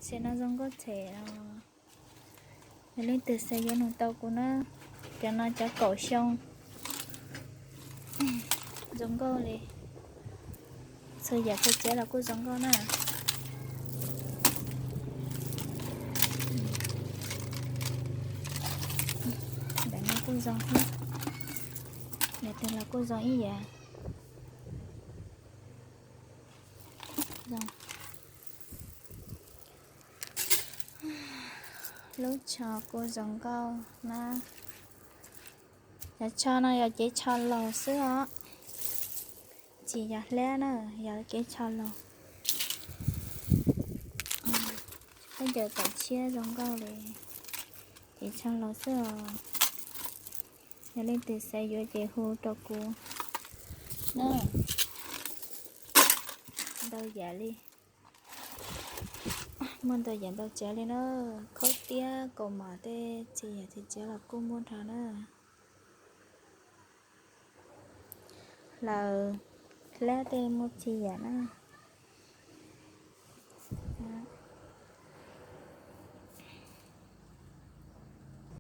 Ces no zoo nkauj them no. Yog leej twg xav yuav nug tau kuv na. Cov no cov kaum xyoo, zoo nkauj li. Txhua yam txhua tsev los kuj zoo nkauj na. Ntawm no kuj zoo thiab. Ntawm twg los kuj zoo ib yam. Lub tsho kuj zoo nkauj na. Cov tsho no yog cev tsho laus xwb os. Tsis yog hlab na, yog cev tsho laus. Khaub ncaws tawm tshiab zoo nkauj li. Cev tsho laus xwb os. Yog leej twg xav yuav ces hu rau kuv na. Ntau yam li, muaj ntau yam ntau tsev li na. Khaub tiab kaus mom tej txhia yam txhia tsev los kuj muaj nrho na. Hlaws hlab tej muaj txhia yam na.